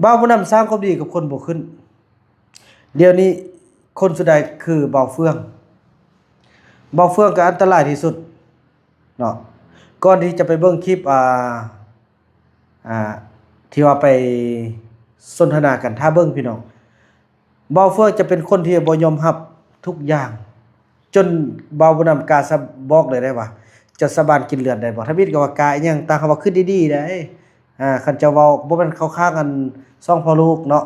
ບ່າວບຸນນຳສ້າງຄວາມດີກັບຄົນບໍ່ຂຶ້ນ. ດຽວນີ້ຄົນສຸດທ້າຍຄືບ່າວເຟືອງ. ບ່າວເຟືອງກໍອັນຕະລາຍທີ່ສຸດເນາະ. ກ່ອນທີ່ຈະໄປເບິ່ງຄລິບ ອ່າ ອ່າ ທີ່ວ່າໄປສົນທະນາກັນ, ຖ້າເບິ່ງພີ່ນ້ອງ, ບ່າວເຟືອງຈະເປັນຄົນທີ່ບໍ່ຍອມຮັບທຸກຢ່າງ. ຈົນບ່າວບຸນນຳກ້າສາບອກເລີຍໄດ້ວ່າ ເຈົ້າສາບານກິນເລືອດໄດ້ບໍ່? ທຳອິດກໍວ່າກ້າອີ່ຫຍັງ, ຕ່າງຫາກວ່າຄິດດີໆໄດ໋. ອ່າ ຄັນເຈົ້າເວົ້າ ບໍ່ແມ່ນເຂົ້າຂ້າງອັນສອງພໍ່ລູກເນາະ.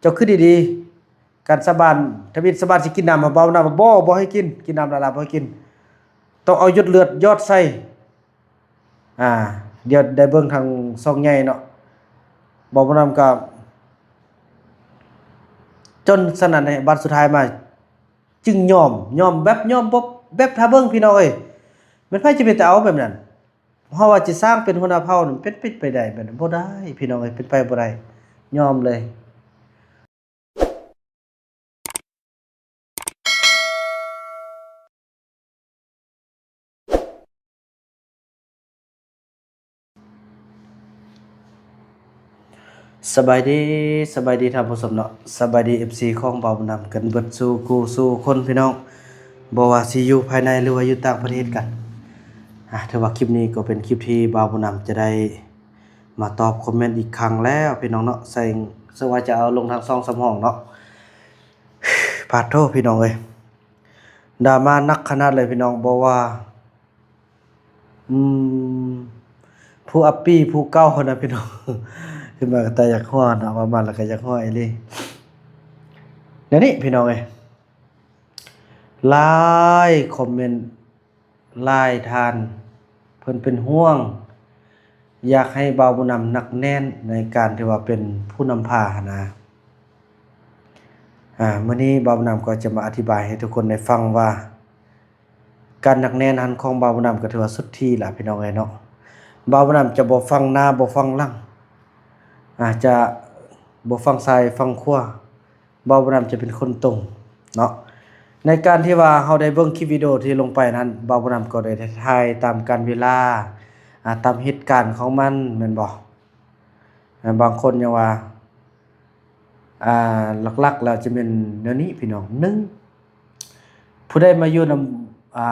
ເຈົ້າຄິດດີໆ, ການສາບານ, ທຳອິດສາບານຊິກິນນ້ຳ, ບ່າວບຸນນຳວ່າບໍ່, ບໍ່ໃຫ້ກິນ, ກິນນ້ຳລາວໆບໍ່ໃຫ້ກິນ, ຕ້ອງເອົາຢົດເລືອດຢອດໃສ່. ອ່າ ດຽວໄດ້ເບິ່ງທາງຊ່ອງໃຫຍ່ເນາະ, ບ່າວບຸນນຳກໍຈົນສະນັ້ນແຫຼະ, ບັດສຸດທ້າຍມາຈຶ່ງຍອມ, ຍອມແບບຍອມບໍ່, ແບບຖ້າເບິ່ງພີ່ນ້ອງເອີຍ, ແມ່ນໃຜຈະເປັນຕາເອົາແບບນັ້ນ? ເຮົາວ່າຈະສ້າງເປັນຫົວໜ້າເຜົ່ານັ້ນ ເປັນໄປໄດ້ແບບນັ້ນບໍ່ໄດ້ພີ່ນ້ອງເອີຍ, ເປັນໄປບໍ່ໄດ້, ຍອມເລີຍ. ສະບາຍດີ, ສະບາຍດີທ່ານຜູ້ຊົມເນາະ, ສະບາຍດີເອັຟຊີຂອງບ່າວບຸນນຳກັນເບິດສູ່ຄູ່ສູ່ຄົນພີ່ນ້ອງ, ບໍ່ວ່າຊິຢູ່ພາຍໃນ ຫຼືວ່າຢູ່ຕ່າງປະເທດກັນ. ອ່າ ຖືວ່າຄລິບນີ້ກໍເປັນຄລິບທີ່ບ່າວບຸນນຳຈະໄດ້ມາຕອບຄອມເມັນອີກຄັ້ງແລ້ວພີ່ນ້ອງເນາະ, ເຊິ່ງ ເຊິ່ງວ່າຈະເອົາລົງທາງຊ່ອງສຳຮອງເນາະ. ປາດໂທ້ພີ່ນ້ອງເອີຍ, ດຣາມາໜັກຂະໜາດເລີຍພີ່ນ້ອງ, ບໍ່ວ່າ ອືມ ຜູ້ອັບປີຜູ້ເກົ່າຫັ້ນນະພີ່ນ້ອງ. ຂຶ້ນມາກໍຕາຢາກຫົວເນາະ, ເວົ້າມາແລ້ວກໍຢາກຫົວອີ່ຫຼີ. ແນວນີ້ພີ່ນ້ອງເອີຍ, ຫຼາຍຄອມເມັນ, ຫຼາຍທ່ານເພິ່ນເປັນຫ່ວງ, ຢາກໃຫ້ບ່າວບຸນນຳໜັກແໜ້ນໃນການທີ່ວ່າເປັນຜູ້ນຳພາຫັ້ນນະ. ອ່າ ມື້ນີ້ບ່າວບຸນນຳກໍຈະມາອະທິບາຍໃຫ້ທຸກຄົນໄດ້ຟັງວ່າ ການໜັກແໜ້ນຫັ້ນຂອງບ່າວບຸນນຳກໍຖືວ່າສຸດທີ່ລະພີ່ນ້ອງເອີຍເນາະ. ບ່າວບຸນນຳຈະບໍ່ຟັງໜ້າບໍ່ຟັງຫຼັງ, ອາດຈະບໍ່ຟັງຊ້າຍຟັງຂວາ, ບ່າວບຸນນຳຈະເປັນຄົນຕົງເນາະ. ໃນການທີ່ວ່າເຮົາໄດ້ເບິ່ງຄລິບວິດີໂອທີ່ລົງໄປນັ້ນ, ບ່າວບຸນນຳກໍໄດ້ຖ່າຍຕາມການເວລາ, ອາ ຕາມເຫດການຂອງມັນແມ່ນບໍ່? ອາ ບາງຄົນຍັງວ່າ ອ່າ ຫຼັກໆແລ້ວຈະແມ່ນແນວນີ້ພີ່ນ້ອງ, ໜຶ່ງ ຜູ້ໃດມາຢູ່ນຳ ອ່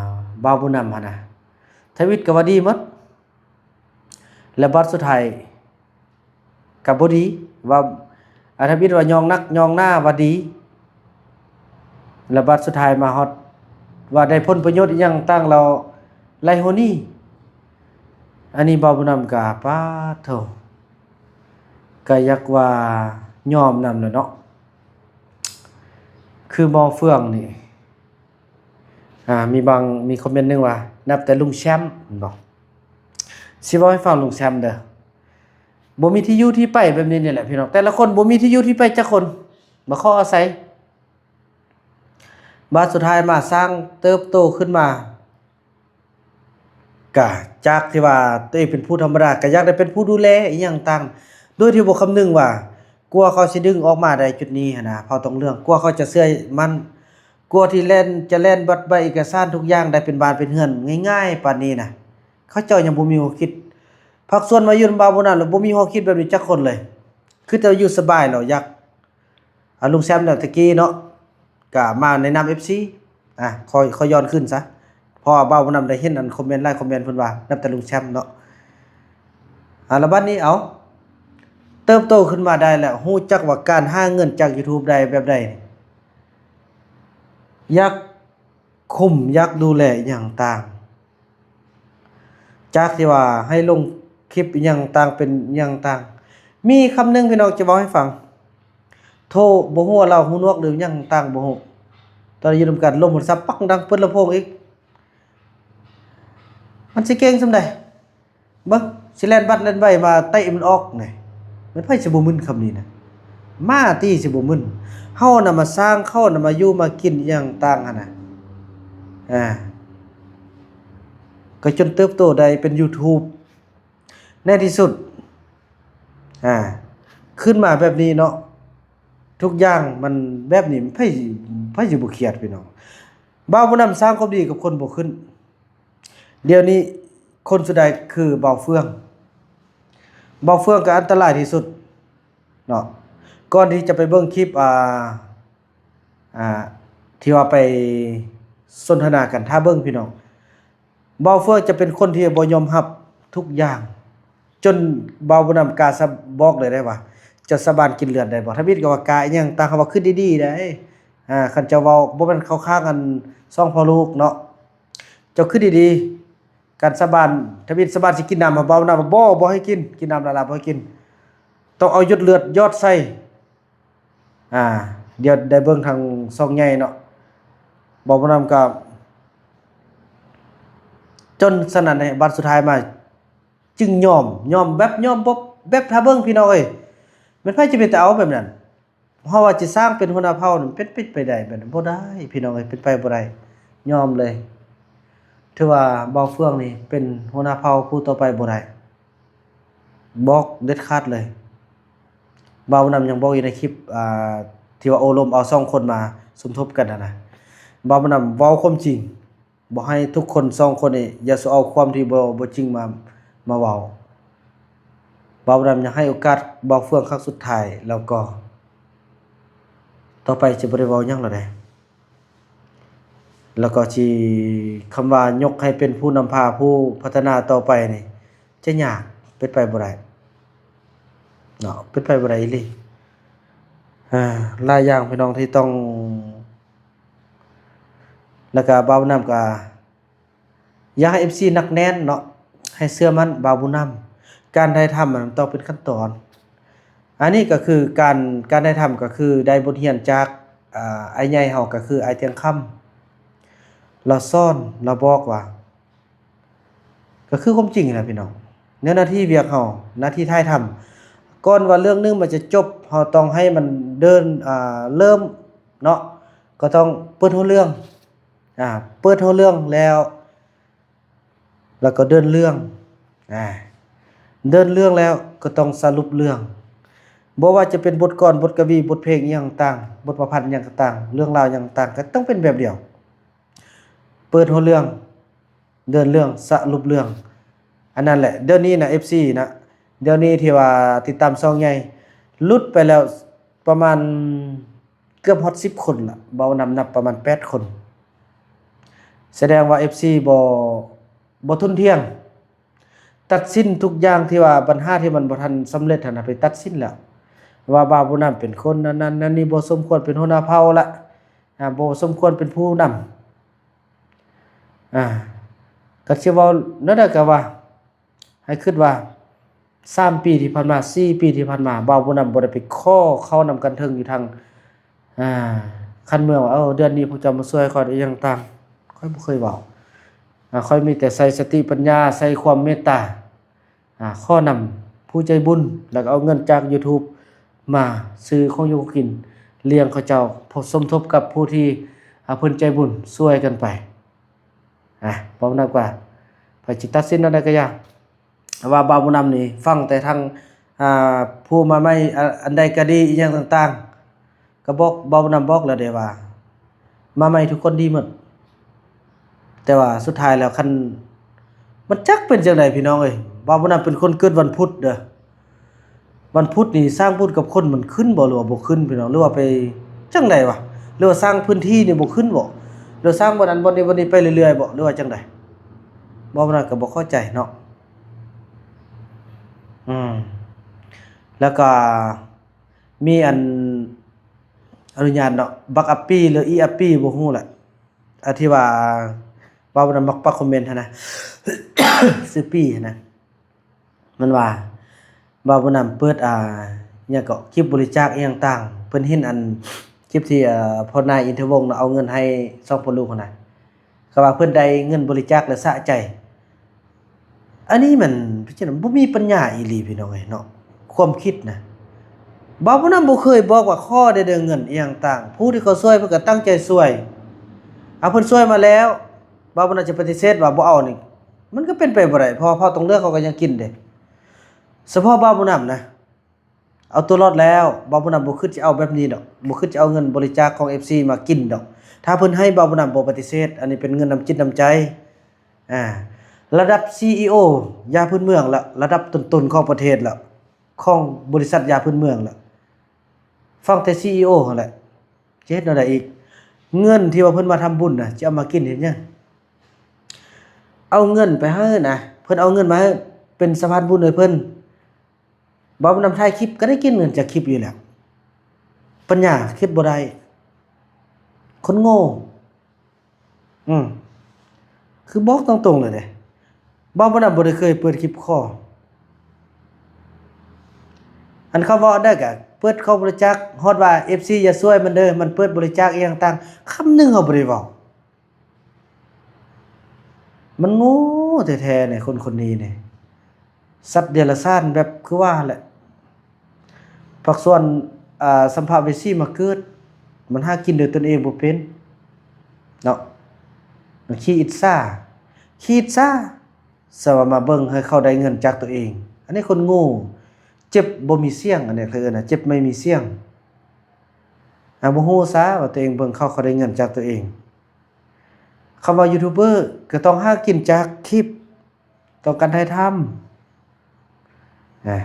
າ ບ່າວບຸນນຳຫັ້ນນະ ທຳອິດກໍວ່າດີໝົດ, ແລ້ວບັດສຸດທ້າຍກໍບໍ່ດີ, ວ່າ ອາ ທຳອິດວ່າຍ້ອງໜັກຍ້ອງໜາວ່າດີ, ແລ້ວບັດສຸດທ້າຍມາຮອດວ່າໄດ້ຜົນປະໂຫຍດອີ່ຫຍັງຕ່າງແລ້ວໄລ່ຫົວໜີ. ອັນນີ້ບ່າວບຸນນຳກໍ ປາດໂທ້ ກໍຢາກວ່າຍອມນຳແຫຼະເນາະ. ຄືໝໍເຟືອງນີ້ ອ່າ ມີບາງ ມີຄອມເມັນໜຶ່ງວ່າ ນັບແຕ່ລຸງແຊມ ແມ່ນບໍ່? ຊິເວົ້າໃຫ້ຟັງ ລຸງແຊມເດີ ບໍ່ມີທີ່ຢູ່ທີ່ໄປແບບນີ້ນີ້ແຫຼະພີ່ນ້ອງ, ແຕ່ລະຄົນບໍ່ມີທີ່ຢູ່ທີ່ໄປຈັກຄົນ ມາຂໍອາໄສ. ບາດສຸດທ້າຍມາສ້າງເຕີບໂຕຂຶ້ນມາ ກະຈາກທີ່ວ່າຕົວເອງເປັນຜູ້ທຳມະດາ ກະຢາກໄດ້ເປັນຜູ້ດູແລອີ່ຫຍັງຕ່າງ ໂດຍທີ່ບໍ່ຄຳນຶງວ່າ ກວ່າເຂົາຊິດຶງອອກມາໄດ້ຈຸດນີ້ຫັ້ນນະ ເຜົ່າຕອງເຫຼືອງ ກວ່າເຂົາຈະເຊື່ອໝັ້ນ ກວ່າທີ່ແລ່ນ ຈະແລ່ນບັດໃບເອກະສານທຸກຢ່າງໄດ້ເປັນບ້ານເປັນເຮືອນງ່າຍໆປານນີ້ນະ ເຂົາເຈົ້າຍັງບໍ່ມີຫົວຄິດ. ພາກສ່ວນມາຢູ່ນຳບ່າວບຸນນຳ ແລ້ວບໍ່ມີຫົວຄິດແບບນີ້ຈັກຄົນເລີຍ ຄືແຕ່ຢູ່ສະບາຍແລ້ວຢາກ ອາ ລຸງແຊມແລ້ວຕະກີ້ເນາະ ກະມາແນະນຳເອັຟຊີ ອາ ຂໍ ຂໍຍ້ອນຄືນຊະ ເພາະວ່າບ່າວບຸນນຳໄດ້ເຫັນອັນຄອມເມັນຫຼາຍຄອມເມັນເພິ່ນວ່າ ນັບແຕ່ລຸງແຊມເນາະ. ອາ ລະບັດນີ້ ເອົາ ເຕີບໂຕຂຶ້ນມາໄດ້ແລ້ວ ຮູ້ຈັກວ່າການຫາເງິນຈາກຢູທູບໄດ້ແບບໃດ ຢາກຄຸມ ຢາກດູແລອີ່ຫຍັງຕ່າງ ຈາກທີ່ວ່າໃຫ້ລົງຄລິບອີ່ຫຍັງຕ່າງ ເປັນອີ່ຫຍັງຕ່າງ ມີຄຳໜຶ່ງພີ່ນ້ອງຈະເວົ້າໃຫ້ຟັງ ໂທ ບໍ່ຮູ້ວ່າລາວຫູໜວກຫຼືຫຍັງຕ່າງບໍ່ຮູ້ ຕອນຢູ່ນຳກັນລົມໂທລະສັບປັກດັງເປີດລຳໂພງອີກ ມັນຊິເກັ່ງສ່ຳໃດ ເບິ່ງ ຊິແລ່ນບັດແລ່ນໃບມາເຕະມັນອອກນີ້ ແມ່ນໃຜຊິບໍ່ມຶນຄຳນີ້ນະ ໝາຕີຊິບໍ່ມຶນ ເຮົານະມາສ້າງ ເຂົານະມາຢູ່ມາກິນອີ່ຫຍັງຕ່າງຫັ້ນນະ ອາ ກໍຈົນເຕີບໂຕໄດ້ເປັນຢູທູບ ໃນທີ່ສຸດ ອາ ຂຶ້ນມາແບບນີ້ເນາະ ທຸກຢ່າງມັນແບບນີ້ ໃຜ ໃຜຊິບໍ່ຄຽດພີ່ນ້ອງ ບ່າວຜູ້ນຳສ້າງຄວາມດີກັບຄົນບໍ່ຂຶ້ນ ດຽວນີ້ຄົນສຸດທ້າຍຄືບ່າວເຟືອງ ບ່າວເຟືອງກໍອັນຕະລາຍທີ່ສຸດ ເນາະ. ກ່ອນທີ່ຈະໄປເບິ່ງຄລິບ ອ່າ ອ່າ ທີ່ວ່າໄປສົນທະນາກັນ ຖ້າເບິ່ງພີ່ນ້ອງ ບ່າວເຟືອງຈະເປັນຄົນທີ່ບໍ່ຍອມຮັບທຸກຢ່າງ ຈົນບ່າວບຸນນຳກ້າສາບອກເລີຍໄດ້ວ່າ ເຈົ້າສາບານກິນເລືອດໄດ້ບໍ່? ທຳອິດກໍວ່າກ້າອີ່ຫຍັງຕ່າງ ເຮົາວ່າຄິດດີໆໄດ໋. ອ່າ ຄັນເຈົ້າເວົ້າ ບໍ່ແມ່ນເຂົ້າຂ້າງອັນສອງພໍ່ລູກເນາະ. ເຈົ້າຄິດດີໆ ການສາບານ ທຳອິດສາບານຊິກິນນ້ຳ ບ່າວບຸນນຳວ່າ ບໍ່ ບໍ່ໃຫ້ກິນ ກິນນ້ຳລາວໆ ບໍ່ໃຫ້ກິນ ຕ້ອງເອົາຢົດເລືອດຢອດໃສ່. ອ່າ ດຽວໄດ້ເບິ່ງທາງຊ່ອງໃຫຍ່ເນາະ ບ່າວບຸນນຳກໍ ຈົນສະນັ້ນ ບັດສຸດທ້າຍມາຈຶ່ງຍອມ ຍອມແບບຍອມບໍ່ ແບບຖ້າເບິ່ງພີ່ນ້ອງເອີຍ ແມ່ນໃຜຈະເປັນຕາເອົາແບບນັ້ນ? ເຮົາວ່າຈະສ້າງເປັນຫົວໜ້າເຜົ່ານີ້ ເປັນໄປໄດ້ແບບນັ້ນບໍ່ໄດ້ພີ່ນ້ອງເອີຍ ເປັນໄປບໍ່ໄດ້ ຍອມເລີຍ. ຖືວ່າບ່າວເຟືອງນີ້ເປັນຫົວໜ້າເຜົ່າຜູ້ຕໍ່ໄປບໍ່ໄດ້ ບອກເດັດຂາດເລີຍ. ບ່າວບຸນນຳຍັງບອກຢູ່ໃນຄລິບ ອ່າ ທີ່ວ່າໂອ້ລົມເອົາສອງຄົນມາສົມທົບກັນຫັ້ນນະ ບ່າວບຸນນຳເວົ້າຄວາມຈິງ ບໍ່ໃຫ້ທຸກຄົນສອງຄົນນີ້ ຢ່າສູ່ເອົາຄວາມທີ່ບໍ່ ບໍ່ຈິງມາ ມາເວົ້າ. ບ່າວບຸນນຳຍັງໃຫ້ໂອກາດບ່າວເຟືອງຄັ້ງສຸດທ້າຍ ແລ້ວກໍຕໍ່ໄປຈະບໍ່ໄດ້ເວົ້າຫຍັງແລ້ວເດ້. ແລ້ວກໍຊິ ຄຳວ່າຍົກໃຫ້ເປັນຜູ້ນຳພາ ຜູ້ພັດທະນາຕໍ່ໄປນີ້ ຈະຍາກ ເປັນໄປບໍ່ໄດ້ເນາະ ເປັນໄປບໍ່ໄດ້ອີ່ຫຼີ. ອ່າ ຫຼາຍຢ່າງພີ່ນ້ອງທີ່ຕ້ອງ ແລ້ວກໍບ່າວບຸນນຳກໍຢາກໃຫ້ເອັຟຊີໜັກແໜ້ນເນາະ ໃຫ້ເຊື່ອໝັ້ນບ່າວບຸນນຳ. ການຖ່າຍທຳມັນຕ້ອງເປັນຂັ້ນຕອນ. ອັນນີ້ກໍຄືການ ການຖ່າຍທຳກໍຄືໄດ້ບົດຮຽນຈາກ ອ່າ ອ້າຍໃຫຍ່ເຮົາ ກໍຄືອ້າຍທ່ຽງຄຳ ລາວສອນ ລາວບອກວ່າ ກໍຄືຄວາມຈິງຫັ້ນແຫຼະພີ່ນ້ອງ ແນວໜ້າທີ່ວຽກເຮົາ ໜ້າທີ່ຖ່າຍທຳ ກ່ອນວ່າເລື່ອງໜຶ່ງມັນຈະຈົບ ເຮົາຕ້ອງໃຫ້ມັນເດີນ ອ່າ ເລີ່ມເນາະ ກໍຕ້ອງເປີດຫົວເລື່ອງ ອ່າ ເປີດຫົວເລື່ອງແລ້ວ ແລ້ວກໍເດີນເລື່ອງ ອ່າ ເດີນເລື່ອງແລ້ວກໍຕ້ອງສະຫຼຸບເລື່ອງ. ບໍ່ວ່າຈະເປັນບົດກອນ ບົດກະວີ ບົດເພງ ອີ່ຫຍັງຕ່າງ ບົດປະພັນຫຍັງກໍຕາມ ເລື່ອງລາວຫຍັງຕ່າງ ກໍຕ້ອງເປັນແບບດຽວ ເປີດຫົວເລື່ອງ ເດີນເລື່ອງ ສະຫຼຸບເລື່ອງ. ອັນນັ້ນແຫຼະ ດຽວນີ້ນະ ເອັຟຊີນະ ດຽວນີ້ທີ່ວ່າຕິດຕາມຊ່ອງໃຫຍ່ ຫຼຸດໄປແລ້ວປະມານເກືອບຮອດສິບຄົນລະ ເວົ້ານຳນັບປະມານແປດຄົນ. ສະແດງວ່າເອັຟຊີບໍ່ ບໍ່ທຸ່ນທ່ຽງ ຕັດສິນທຸກຢ່າງທີ່ວ່າບັນຫາທີ່ມັນບໍ່ທັນສຳເລັດຫັ້ນນະ ໄປຕັດສິນແລ້ວ ວ່າບ່າວບຸນນຳເປັນຄົນນັ້ນນັ້ນນັ້ນນີ້ ບໍ່ສົມຄວນເປັນຫົວໜ້າເຜົ່າລະ ອ່າ ບໍ່ສົມຄວນເປັນຜູ້ນຳ. ອ່າ ກໍຊິເວົ້າແນວໃດກໍວ່າ ໃຫ້ຄິດວ່າ ສາມປີທີ່ຜ່ານມາ ສີ່ປີທີ່ຜ່ານມາ ບ່າວບຸນນຳບໍ່ໄດ້ໄປຂໍເຂົ້ານຳກັນເຖິງຢູ່ທາງ ອ່າ ຂັ້ນເມືອງວ່າ ເອີ ເດືອນນີ້ພວກເຈົ້າມາຊ່ວຍຂ້ອຍອີ່ຫຍັງຕ່າງ ຂ້ອຍບໍ່ເຄີຍເວົ້າ. ອ່າ ຂ້ອຍມີແຕ່ໃຊ້ສະຕິປັນຍາ ໃຊ້ຄວາມເມດຕາ ອ່າ ຂໍນຳຜູ້ໃຈບຸນ ແລ້ວກໍເອົາເງິນຈາກ YouTube ມາຊື້ຂອງຢູ່ຂອງກິນ ລ້ຽງເຂົາເຈົ້າ ສົມທົບກັບຜູ້ທີ່ ອ່າ ເພິ່ນໃຈບຸນ ຊ່ວຍກັນໄປ. ອ່າ ເວົ້ານຳກວ່າ ໃຜຊິຕັດສິນແນວໃດກໍຢ່າ ວ່າບ່າວບຸນນຳນີ້ຟັງແຕ່ທາງ ອ່າ ຜູ້ມາໃໝ່ ອາ ອັນໃດກໍດີ ອີ່ຫຍັງຕ່າງໆ ກໍບອກ ບ່າວບຸນນຳບອກແລ້ວເດ້ວ່າ ມາໃໝ່ທຸກຄົນດີໝົດ. ແຕ່ວ່າສຸດທ້າຍແລ້ວ ຄັນ ມັນຈັກເປັນຈັ່ງໃດພີ່ນ້ອງເອີຍ ບ່າວບຸນນຳເປັນຄົນເກີດວັນພຸດເດີ້. ວັນພຸດນີ້ສ້າງບຸນກັບຄົນມັນຂຶ້ນບໍ່ ຫຼືວ່າບໍ່ຂຶ້ນພີ່ນ້ອງ ຫຼືວ່າໄປຈັ່ງໃດວະ ຫຼືວ່າສ້າງພື້ນທີ່ນີ້ບໍ່ຂຶ້ນບໍ່ ຫຼືວ່າສ້າງບ່ອນນັ້ນບ່ອນນີ້ບ່ອນນີ້ໄປເລື້ອຍໆບໍ່ ຫຼືວ່າຈັ່ງໃດ ບໍ່ ນັ້ນກໍບໍ່ເຂົ້າໃຈເນາະ. ອືມ ແລ້ວກໍມີອັນ ອະນຸຍາດເນາະ ບັກອັບປີ ຫຼືອີອັບປີ ບໍ່ຮູ້ລະ ອັນທີ່ວ່າ ເວົ້ານຳ ມັກປັກຄອມເມັນຫັ້ນນະ ຊື່ປີຫັ້ນນະ. ມັນວ່າ ບ່າວບຸນນຳເປີດ ອ່າ ຫຍັງເກາະ ຄລິບບໍລິຈາກອີ່ຫຍັງຕ່າງ ເພິ່ນເຫັນອັນຄລິບທີ່ ເອີ ພໍ່ນາຍອິນທະວົງນະ ເອົາເງິນໃຫ້ສອງພໍ່ລູກຫັ້ນນະ ເຂົາວ່າເພິ່ນໄດ້ເງິນບໍລິຈາກແລ້ວສະໃຈ. ອັນນີ້ມັນເປັນຈັ່ງໃດ ບໍ່ມີປັນຍາອີ່ຫຼີພີ່ນ້ອງເອີຍເນາະ ຄວາມຄິດນະ. ບ່າວບຸນນຳບໍ່ເຄີຍບອກວ່າຂໍໄດ້ເດີເງິນອີ່ຫຍັງຕ່າງ ຜູ້ທີ່ເຂົາຊ່ວຍເພິ່ນກໍຕັ້ງໃຈຊ່ວຍ ເອົາ ເພິ່ນຊ່ວຍມາແລ້ວ ບ່າວບຸນນຳຈະປະຕິເສດວ່າບໍ່ເອົານີ້ ມັນກໍເປັນໄປບໍ່ໄດ້ ເພາະວ່າເຜົ່າຕົງເຫຼືອເຂົາກໍຍັງກິນເດ້. ສະເພາະບ່າວບຸນນຳນະ ເອົາຕົວລອດແລ້ວ ບ່າວບຸນນຳບໍ່ຄິດຈະເອົາແບບນີ້ດອກ ບໍ່ຄິດຈະເອົາເງິນບໍລິຈາກຂອງເອັຟຊີມາກິນດອກ. ຖ້າເພິ່ນໃຫ້ ບ່າວບຸນນຳບໍ່ປະຕິເສດ ອັນນີ້ເປັນເງິນນຳຈິດນຳໃຈ. ອ່າ ລະດັບຊີອີໂອຢາພື້ນເມືອງລະ ລະດັບຕົ້ນໆຂອງປະເທດລະ ຂອງບໍລິສັດຢາພື້ນເມືອງລະ ຟັງແຕ່ຊີອີໂອຫັ້ນແຫຼະ ຈະເຮັດແນວໃດອີກ? ເງິນທີ່ວ່າເພິ່ນມາທຳບຸນນະ ຈະເອົາມາກິນເຮັດຫຍັງ? ເອົາເງິນໄປໃຫ້ນະ ເພິ່ນເອົາເງິນມາໃຫ້ເປັນສະພານບຸນໃຫ້ເພິ່ນ. ບ່າວບຸນນຳຖ່າຍຄລິບກໍໄດ້ກິນເງິນຈາກຄລິບຢູ່ແລ້ວ. ປັນຍາຄິດບໍ່ໄດ້. ຄົນໂງ່. ອືມ ຄືບອກຕົງໆເລີຍເດ້ ບ່າວບຸນນຳບໍ່ໄດ້ເຄີຍເປີດຄລິບຂໍ. ອັນເຂົາເວົ້າໄດ້ກະເປີດຂໍບໍລິຈາກ ຮອດວ່າເອັຟຊີຢ່າຊ່ວຍມັນເດີ ມັນເປີດບໍລິຈາກອີ່ຫຍັງຕ່າງ ຄຳໜຶ່ງເຮົາບໍ່ໄດ້ເວົ້າ. ມັນໂງ່ແທ້ໆ ນີ້ ຄົນຄົນນີ້ນີ້ ສັດເດຍລະສານແບບຄືວ່າແຫຼະ ພາກສ່ວນ ອ່າ ສຳພະເວສີມາເກີດ ມັນຫາກິນໂດຍຕົນເອງບໍ່ເປັນເນາະ ມັນຂີ້ອິດສາ ຂີ້ອິດສາ ສະວ່າມາເບິ່ງໃຫ້ເຂົາໄດ້ເງິນຈາກຕົວເອງ ອັນນີ້ຄົນໂງ່ ເຈັບບໍ່ມີສຽງ ອັນນີ້ເຂົາເອີ້ນວ່າເຈັບໄມ່ມີສຽງ ອ່າ ບໍ່ຮູ້ຊະວ່າຕົວເອງເບິ່ງເຂົາ ເຂົາໄດ້ເງິນຈາກຕົວເອງ. ຄຳວ່າຢູທູບເບີກໍຕ້ອງຫາກິນຈາກຄລິບ ຕ້ອງການຖ່າຍທຳ ນະ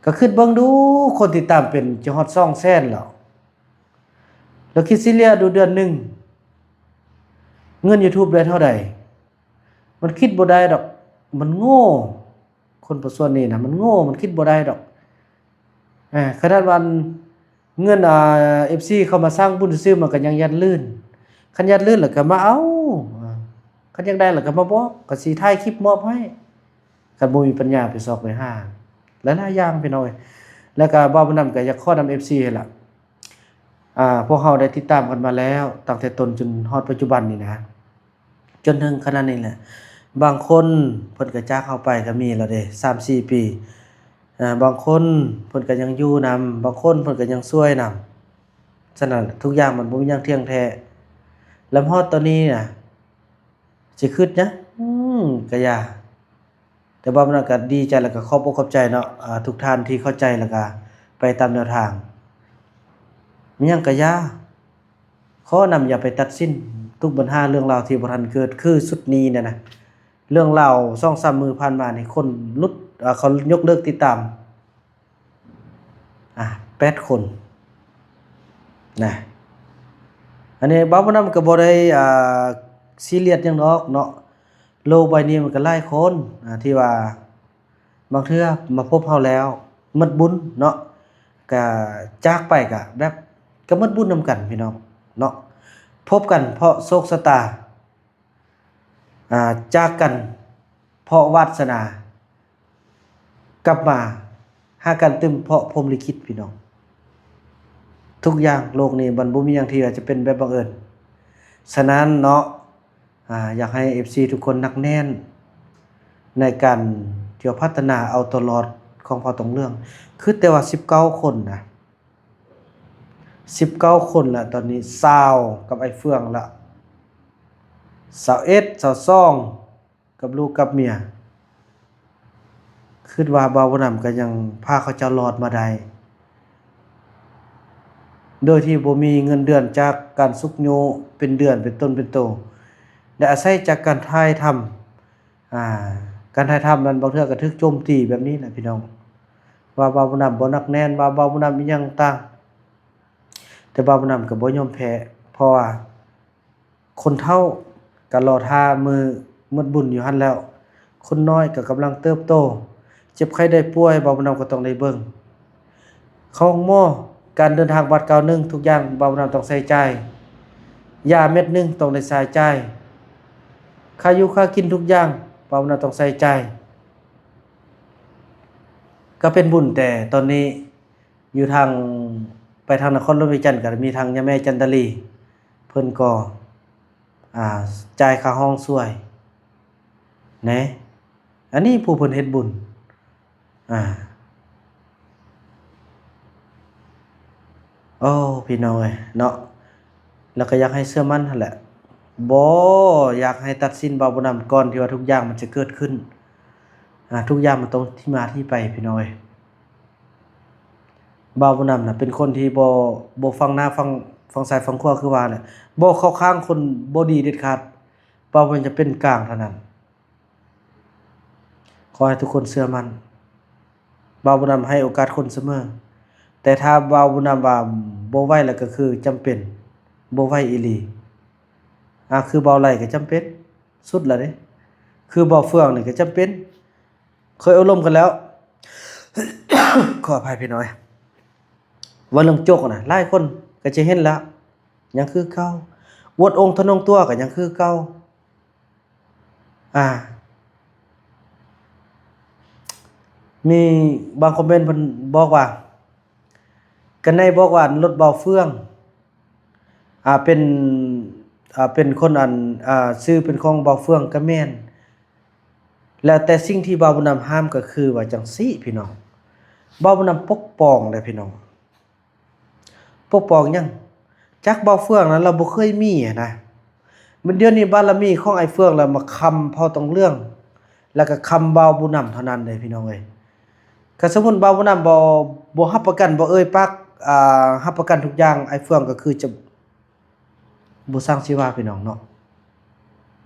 ກໍຄິດເບິ່ງດູ ຄົນຕິດຕາມເປັນຈະຮອດສອງແສນແລ້ວ ແລ້ວຄິດຊິເລ່ຍດູເດືອນໜຶ່ງ ເງິນຢູທູບໄດ້ເທົ່າໃດ? ມັນຄິດບໍ່ໄດ້ດອກ ມັນໂງ່ ຄົນພາກສ່ວນນີ້ນະ ມັນໂງ່ ມັນຄິດບໍ່ໄດ້ດອກ. ອາ ຂະໜາດວ່າເງິນ ອ່າ ເອັຟຊີເຂົ້າມາສ້າງບຸນຊື່ໆ ມັນກໍຍັງຢ້ານລື່ນ ຄັນຢ້ານລື່ນແລ້ວກໍມາເອົາ ອາ ຄັນຢາກໄດ້ແລ້ວກໍມາບອກ ກໍຊິຖ່າຍຄລິບມອບໃຫ້ ຄັນບໍ່ມີປັນຍາໄປຊອກໄປຫາ ຫຼາຍໆຢ່າງພີ່ນ້ອງເອີຍ. ແລ້ວກໍບ່າວບຸນນຳກໍຢາກຂໍນຳເອັຟຊີຫັ້ນລະ ອ່າ ພວກເຮົາໄດ້ຕິດຕາມກັນມາແລ້ວ ຕັ້ງແຕ່ຕົ້ນຈົນຮອດປັດຈຸບັນນີ້ນະ ຈົນເຖິງຂະນະນີ້ແຫຼະ ບາງຄົນເພິ່ນກໍຈາກເຮົາໄປກໍມີແລ້ວເດ້ ສາມສີ່ປີ ອາ ບາງຄົນເພິ່ນກໍຍັງຢູ່ນຳ ບາງຄົນເພິ່ນກໍຍັງຊ່ວຍນຳ. ສະນັ້ນ ທຸກຢ່າງມັນບໍ່ມີຫຍັງທ່ຽງແທ້ ລຳຮອດຕອນນີ້ນະ ຊິຄຶດຫຍັງ ອືມ ກະຢ່າ. ແຕ່ວ່າມັນກໍດີໃຈ ແລ້ວກໍຂອບອົກຂອບໃຈເນາະ ອາ ທຸກທ່ານທີ່ເຂົ້າໃຈ ແລ້ວກໍໄປຕາມແນວທາງ. ມີຫຍັງກະຢ່າ ຂໍນຳຢ່າໄປຕັດສິນທຸກບັນຫາເລື່ອງລາວທີ່ບໍ່ທັນເກີດ ຄືຊຸດນີ້ນະນະ ເລື່ອງລາວສອງສາມມື້ຜ່ານມານີ້ ຄົນຫຼຸດ ອາ ເຂົາຍົກເລີກຕິດຕາມ ອາ ແປດຄົນນະ. ອັນນີ້ບ່າວບຸນນຳກໍບໍ່ໄດ້ ອ່າ ຊີຣຽສຫຍັງດອກເນາະ ໂລກໃບນີ້ມັນກໍຫຼາຍຄົນ ອາ ທີ່ວ່າບາງເທື່ອມາພົບເຮົາແລ້ວໝົດບຸນເນາະ ກະຈາກໄປກະແບບ ກະໝົດບຸນນຳກັນພີ່ນ້ອງເນາະ. ພົບກັນເພາະໂຊກຊະຕາ ອ່າ ຈາກກັນເພາະວາດສະໜາ ກັບມາຫາກັນຕື່ມເພາະພົມລິຂິດພີ່ນ້ອງ. ທຸກຢ່າງໂລກນີ້ມັນບໍ່ມີຫຍັງທີ່ວ່າຈະເປັນແບບບັງເອີນ. ສະນັ້ນເນາະ ອາ ຢາກໃຫ້ເອັຟຊີທຸກຄົນໜັກແໜ້ນໃນການທີ່ວ່າພັດທະນາເອົາຕົວລອດຂອງເຜົ່າຕົງເຫຼືອງ. ຄິດແຕ່ວ່າສິບເກົ້າຄົນນະ ສິບເກົ້າຄົນລະ ຕອນນີ້ຊາວກັບໄອ້ເຟືອງລະ ຊາວເອັດ ຊາວສອງ ກັບລູກກັບເມຍ. ຄິດວ່າບ່າວບຸນນຳກໍຍັງພາເຂົາເຈົ້າລອດມາໄດ້ ໂດຍທີ່ບໍ່ມີເງິນເດືອນຈາກການຊຸກຍູ້ເປັນເດືອນເປັນຕົນເປັນໂຕ ແລະ ອາໄສຈາກການຖ່າຍທຳ ອ່າ ການຖ່າຍທຳນັ້ນບາງເທື່ອກໍຖືກໂຈມຕີແບບນີ້ແຫຼະພີ່ນ້ອງ ວ່າບ່າວບຸນນຳບໍ່ໜັກແໜ້ນ ວ່າບ່າວບຸນນຳອີ່ຫຍັງຕ່າງ. ແຕ່ບ່າວບຸນນຳກໍບໍ່ຍອມແພ້ ເພາະວ່າຄົນເຖົ້າກໍລໍຖ້າມື້ໝົດບຸນຢູ່ຫັ້ນແລ້ວ ຄົນນ້ອຍກໍກຳລັງເຕີບໂຕ ເຈັບໄຂ້ໄດ້ປ່ວຍ ບ່າວບຸນນຳກໍຕ້ອງໄດ້ເບິ່ງ. ເຂົ້າໂຮງໝໍ ການເດີນທາງບາດກ້າວໜຶ່ງ ທຸກຢ່າງບ່າວບຸນນຳຕ້ອງໃຊ້ຈ່າຍ ຢາເມັດໜຶ່ງຕ້ອງໄດ້ໃຊ້ຈ່າຍ ຄ່າຢູ່ຄ່າກິນທຸກຢ່າງບ່າວບຸນນຳຕ້ອງໃຊ້ຈ່າຍ. ກໍເປັນບຸນແຕ່ຕອນນີ້ ຢູ່ທາງ ໄປທາງນະຄອນຫຼວງວຽງຈັນກໍມີທາງຍາແມ່ຈັນດາລີ ເພິ່ນກໍ ອ່າ ຈ່າຍຄ່າຫ້ອງຊ່ວຍແດ່. ອັນນີ້ຜູ້ເພິ່ນເຮັດບຸນ ອ່າ ໂອ້ ພີ່ນ້ອງເອີຍເນາະ ແລ້ວກໍຢາກໃຫ້ເຊື່ອໝັ້ນຫັ້ນແຫຼະ ບໍ່ຢາກໃຫ້ຕັດສິນບ່າວບຸນນຳກ່ອນທີ່ວ່າທຸກຢ່າງມັນຈະເກີດຂຶ້ນ. ອ່າ ທຸກຢ່າງມັນຕ້ອງທີ່ມາທີ່ໄປ ພີ່ນ້ອງເອີຍ. ບ່າວບຸນນຳນະເປັນຄົນທີ່ບໍ່ ບໍ່ຟັງໜ້າຟັງ ຟັງຊ້າຍຟັງຂວາ ຄືວ່າແຫຼະ ບໍ່ເຂົ້າຂ້າງຄົນບໍ່ດີເດັດຂາດ ບ່າວບຸນນຳຈະເປັນກາງເທົ່ານັ້ນ. ຂໍໃຫ້ທຸກຄົນເຊື່ອໝັ້ນ ບ່າວບຸນນຳໃຫ້ໂອກາດຄົນສະເໝີ. ແຕ່ຖ້າບ່າວບຸນນຳວ່າບໍ່ໄຫວແລ້ວກໍຄືຈຳເປັນ ບໍ່ໄຫວອີ່ຫຼີ. ອາ ຄືບ່າວໄຫຼກໍຈຳເປັນສຸດລະເດ້ ຄືບ່າວເຟືອງນີ້ກໍຈຳເປັນ ເຄີຍອົບຮົມກັນແລ້ວ ຂໍອະໄພພີ່ນ້ອງ ເວົ້າເລື່ອງໂຈກນະ ຫຼາຍຄົນກໍຈະເຫັນແລ້ວ ຍັງຄືເກົ່າ ອວດອົງທະນົງຕົວກໍຍັງຄືເກົ່າ. ອາ ມີບາງຄອມເມັນເພິ່ນບອກວ່າ ກະໄນບອກວ່າລົດບ່າວເຟືອງ ອາ ເປັນ ອາ ເປັນຄົນ ອັນ ອາ ຊື່ເປັນຂອງບ່າວເຟືອງກະແມ່ນ ແລ້ວແຕ່ສິ່ງທີ່ບ່າວບຸນນຳຫ້າມກໍຄືວ່າຈັ່ງຊີ້ພີ່ນ້ອງ ບ່າວບຸນນຳປົກປ້ອງເດ້ພີ່ນ້ອງ. ປົກປ້ອງຫຍັງ? ຈັກບ່າວເຟືອງນັ້ນລາວບໍ່ເຄີຍມີຫັ້ນນະ ມັນດຽວນີ້ບາລະມີຂອງອ້າຍເຟືອງລະມາຄ້ຳພໍ່ຕອງເຫຼືອງ ແລ້ວກໍຄ້ຳບ່າວບຸນນຳເທົ່ານັ້ນເດ້ພີ່ນ້ອງເອີຍ. ຄັນສົມມຸດບ່າວບຸນນຳບໍ່ ບໍ່ຮັບປະກັນ ບໍ່ເອີ່ຍປາກ ອາ ຮັບປະກັນທຸກຢ່າງ ອ້າຍເຟືອງກໍຄືຈະ ບໍ່ຊ່າງຊິວ່າພີ່ນ້ອງເນາະ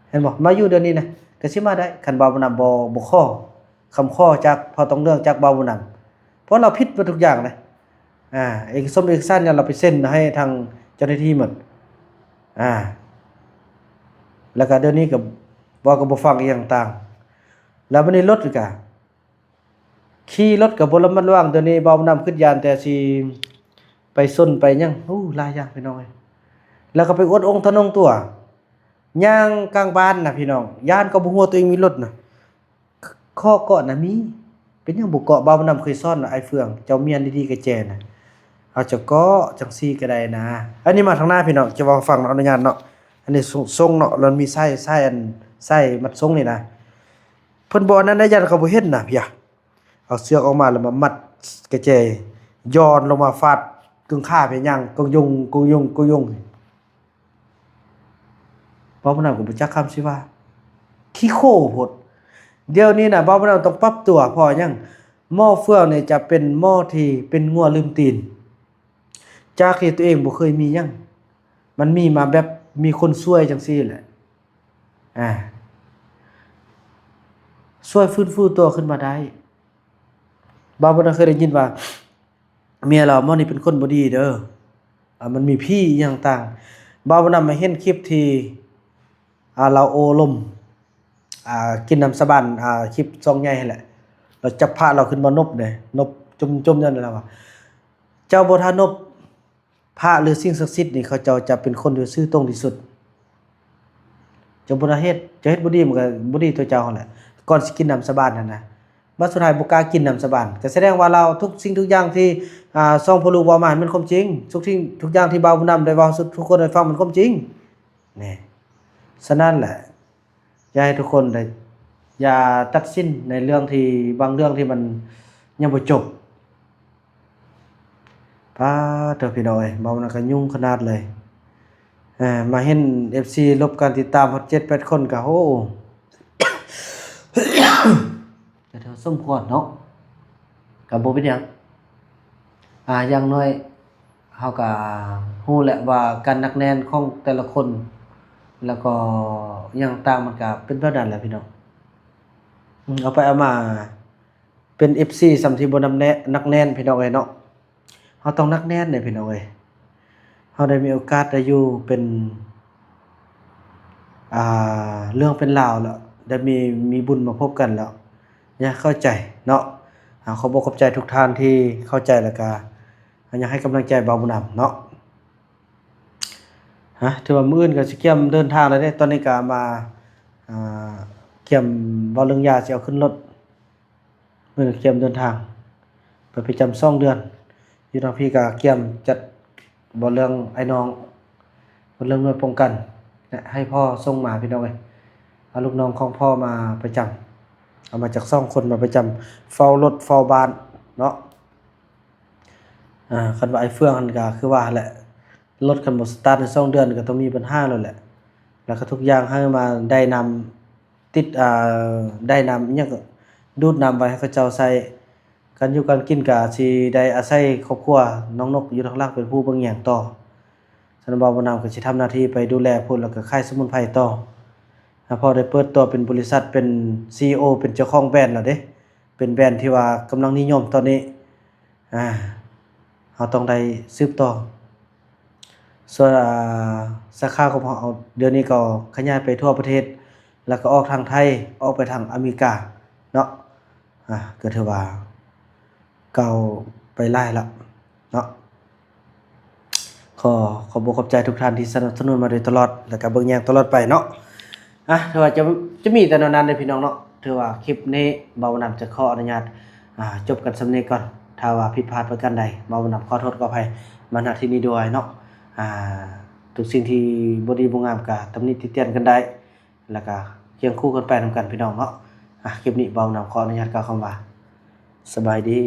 ເຫັນບໍ່? ມາຢູ່ດຽວນີ້ນະ ກໍຊິມາໄດ້ ຄັນບ່າວບຸນນຳບໍ່ ບໍ່ຂໍຄຳຂໍຈາກພໍ່ຕອງເຫຼືອງ ຈາກບ່າວບຸນນຳ ເພາະລາວຜິດໝົດທຸກຢ່າງນະ. ອາ ເອກະສົມເອກະສານຫຍັງລາວໄປເຊັນໃຫ້ທາງເຈົ້າໜ້າທີ່ໝົດ. ອາ ແລ້ວກໍດຽວນີ້ກໍເວົ້າກໍບໍ່ຟັງອີ່ຫຍັງຕ່າງ ແລ້ວບັດນີ້ລົດກະ ຂີ່ລົດກໍບໍ່ລະມັດລະວັງ ດຽວນີ້ບ່າວບຸນນຳຄິດຢ້ານແຕ່ຊິໄປຊົນໄປຫຍັງ ໂອ້ ຫຼາຍຢ່າງພີ່ນ້ອງເອີຍ. ແລ້ວກໍໄປອວດອົງທະນົງຕົວ ຍ່າງກາງບ້ານນະພີ່ນ້ອງ ຢ້ານກໍບໍ່ຮູ້ວ່າຕົວເອງມີລົດນະ ຂໍເກາະນະມີ ເປັນຫຍັງບໍ່ເກາະ? ບ່າວບຸນນຳເຄີຍສອນນະ ອ້າຍເຟືອງ ເຈົ້າມ້ຽນດີໆກະແຈນະ ເອົາເຈົ້າເກາະ ຈັ່ງຊີ້ກໍໄດ້ນະ. ອັນນີ້ມາທາງໜ້າພີ່ນ້ອງ ຈະເວົ້າໃຫ້ຟັງເນາະ ອະນຸຍາດເນາະ ອັນນີ້ຊົງເນາະ ແລ້ວມີສາຍ ສາຍ ອັນ ສາຍມັດຊົງນີ້ນະ ເພິ່ນບໍ່ອັນນັ້ນໄດ້ ຢ້ານເຂົາບໍ່ເຫັນນະ ພຽ ເອົາເຊືອກອອກມາແລ້ວມາມັດກະແຈ ຍ້ອນລົງມາຟາດເຄິ່ງຂາ ພະຍັງ ກົງຍົງ ກົງຍົງ ກົງຍົງ. ເວົ້າມານຳກໍບໍ່ຈັກຄຳຊິວ່າ ຂີ້ໂຄໂພດ. ດຽວນີ້ນະ ເວົ້າມານຳຕ້ອງປັບຕົວ ເພາະຫຍັງ? ໝໍເຟືອງນີ້ຈະເປັນໝໍທີ່ເປັນງົວລືມຕີນ ຈາກທີ່ຕົວເອງບໍ່ເຄີຍມີຫຍັງ ມັນມີມາແບບມີຄົນຊ່ວຍຈັ່ງຊີ້ແຫຼະ. ອາ ຊ່ວຍຟື້ນຟູຕົວຂຶ້ນມາໄດ້. ບ່າວບຸນນຳເຄີຍໄດ້ຍິນວ່າ ເມຍລາວ ໝໍນີ້ເປັນຄົນບໍ່ດີເດີ ອາ ມັນມີຜີອີ່ຫຍັງຕ່າງ. ບ່າວບຸນນຳມາເຫັນຄລິບທີ່ ອາ ລາວໂອ້ລົມ ອາ ກິນນ້ຳສາບານ ອາ ຄລິບຊ່ອງໃຫຍ່ຫັ້ນແຫຼະ ລາວຈັບພະລາວຂຶ້ນມານົບເດ້ ນົບຈົມໆ ນັ້ນລາວວ່າ ເຈົ້າບໍ່ຖ້ານົບ ພະ ຫຼື ສິ່ງສັກສິດນີ້ ເຂົາເຈົ້າຈະເປັນຄົນທີ່ຊື່ຕົງທີ່ສຸດ. ເຈົ້າບໍ່ໄດ້ເຮັດ ເຈົ້າເຮັດບໍ່ດີ ມັນກໍບໍ່ດີຕໍ່ເຈົ້າຫັ້ນແຫຼະ ກ່ອນຊິກິນນ້ຳສາບານຫັ້ນນະ. ບັດສຸດທ້າຍບໍ່ກ້າກິນນ້ຳສາບານ ກໍສະແດງວ່າລາວ ທຸກສິ່ງທຸກຢ່າງທີ່ ອາ ສອງພໍ່ລູກເວົ້າມາແມ່ນຄວາມຈິງ ທຸກສິ່ງທຸກຢ່າງທີ່ບ່າວບຸນນຳໄດ້ເວົ້າສູ່ທຸກຄົນໄດ້ຟັງແມ່ນຄວາມຈິງ. ນີ້ ສະນັ້ນແຫຼະ ຢາກໃຫ້ທຸກຄົນໄດ້ ຢ່າຕັດສິນໃນເລື່ອງທີ່ ບາງເລື່ອງທີ່ມັນຍັງບໍ່ຈົບ. ປາດໂທ້ ພີ່ນ້ອງເອີຍ ເວົ້ານຳກັນຫຍຸ້ງຂະໜາດເລີຍ. ເອີ ມາເຫັນເອັຟຊີລົບການຕິດຕາມຮອດເຈັດແປດຄົນ ກະ ໂອ້ ກະຖືວ່າສົມຄວນເນາະ ກະບໍ່ເປັນຫຍັງ. ອາ ຢ່າງໜ້ອຍເຮົາກະຮູ້ແຫຼະວ່າການໜັກແໜ້ນຂອງແຕ່ລະຄົນ ແລ້ວກໍຫຍັງຕ່າງ ມັນກະເປັນແບບນັ້ນແຫຼະພີ່ນ້ອງ. ອືມ ເອົາໄປເອົາມາ ເປັນເອັຟຊີສ່ຳທີ່ບໍ່ນຳແນະ ໜັກແໜ້ນພີ່ນ້ອງເອີຍເນາະ. ເຮົາຕ້ອງໜັກແໜ້ນເດ້ພີ່ນ້ອງເອີຍ. ເຮົາໄດ້ມີໂອກາດໄດ້ຢູ່ເປັນ ອ່າ ເລື່ອງເປັນລາວແລ້ວ ໄດ້ມີ ມີບຸນມາພົບກັນແລ້ວ ຢາກເຂົ້າໃຈເນາະ. ອາ ຂໍບອກຂອບໃຈທຸກທ່ານທີ່ເຂົ້າໃຈ ແລ້ວກະຢາກໃຫ້ກຳລັງໃຈບ່າວບຸນນຳເນາະ. ຮະ ຖືວ່າມື້ອື່ນກໍຊິກຽມເດີນທາງແລ້ວເດ້. ຕອນນີ້ກໍມາ ອ່າ ກຽມເວົ້າເລື່ອງຢາຊິເອົາຂຶ້ນລົດ. ມື້ນີ້ກຽມເດີນທາງໄປປະຈຳສອງເດືອນ ຢູ່ທາງພີ້ກໍກຽມຈັດເວົ້າເລື່ອງອ້າຍນ້ອງ ເວົ້າເລື່ອງໜ່ວຍປ້ອງກັນ ໃຫ້ພໍ່ສົ່ງມາ ພີ່ນ້ອງເອີຍ. ເອົາລູກນ້ອງຂອງພໍ່ມາປະຈຳ ເອົາມາຈັກສອງຄົນມາປະຈຳ ເຝົ້າລົດເຝົ້າບ້ານເນາະ. ອາ ຄັນວ່າໄອ້ເຟືອງຫັ້ນກໍຄືວ່າຫັ້ນແຫຼະ ລົດຄັນບໍ່ສະຕາດໃນສອງເດືອນກໍຕ້ອງມີບັນຫາໂລດແຫຼະ. ແລ້ວກໍທຸກຢ່າງໃຫ້ມາໄດ້ນ້ຳ ຕິດ ອ່າ ໄດ້ນ້ຳອີ່ຫຍັງກໍດູດນ້ຳໄວ້ໃຫ້ເຂົາເຈົ້າໃຊ້. ການຢູ່ການກິນກໍຊິໄດ້ອາໄສຄອບຄົວນ້ອງນົກຢູ່ທາງຫຼັງເປັນຜູ້ເບິ່ງແຍງຕໍ່. ສະນັ້ນບ່າວບຸນນຳກໍຊິທຳໜ້າທີ່ໄປດູແລພຸ້ນ ແລ້ວກໍຂາຍສະໝຸນໄພຕໍ່. ອາ ພໍໄດ້ເປີດຕົວເປັນບໍລິສັດ ເປັນຊີອີໂອ ເປັນເຈົ້າຂອງແບຣນແລ້ວເດ້. ເປັນແບຣນທີ່ວ່າກຳລັງນິຍົມຕອນນີ້. ອາ ເຮົາຕ້ອງໄດ້ສືບຕໍ່. ສ່ວນ ອ່າ ສາຂາຂອງເຮົາດຽວນີ້ກໍຂະຫຍາຍໄປທົ່ວປະເທດ ແລ້ວກໍອອກທາງໄທ ອອກໄປທາງອາເມລິກາເນາະ. ອ່າ ກໍຖືວ່າກ້າວໄປຫຼາຍລະເນາະ. ຂໍຂອບອົກຂອບໃຈທຸກທ່ານທີ່ສະໜັບສະໜູນມາໂດຍຕະຫຼອດ ແລ້ວກໍເບິ່ງຢ່າງຕະຫຼອດໄປເນາະ. ອ່າ ຖືວ່າຈະ ຈະມີແຕ່ແນວນັ້ນເດີພີ່ນ້ອງເນາະ. ຖືວ່າຄລິບນີ້ບ່າວບຸນນຳຈະຂໍອະນຸຍາດ ອ່າ ຈົບກັນສ່ຳນີ້ກ່ອນ. ຖ້າວ່າຜິດພາດປະການໃດ ບ່າວບຸນນຳຂໍໂທດຂໍອະໄພມາ ນະ ທີ່ນີ້ດ້ວຍເນາະ. ອ່າ ທຸກສິ່ງທີ່ບໍ່ດີບໍ່ງາມກໍຕຳໜິຕິຕຽນກັນໄດ້ ແລ້ວກໍຄຽງຄູ່ກັນໄປນຳກັນພີ່ນ້ອງເນາະ. ອ່າ ຄລິບນີ້ບ່າວບຸນນຳຂໍອະນຸຍາດກ່າວຄຳວ່າ ສະບາຍດີ.